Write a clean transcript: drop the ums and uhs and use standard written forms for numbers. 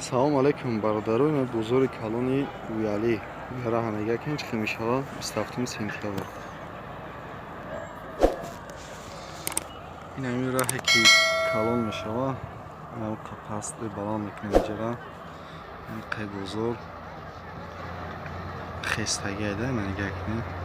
Салому алайкум, бародаро. Ина бозори калони Уялӣ. Раҳа нигоҳ кунед, чӣ хел мешавад 27 сентябр. Ин ҳамин раҳе, ки калон мешавад, паст баланд мекунем иҷара. Қай бозор хестагиайда, ина нигоҳ кунед.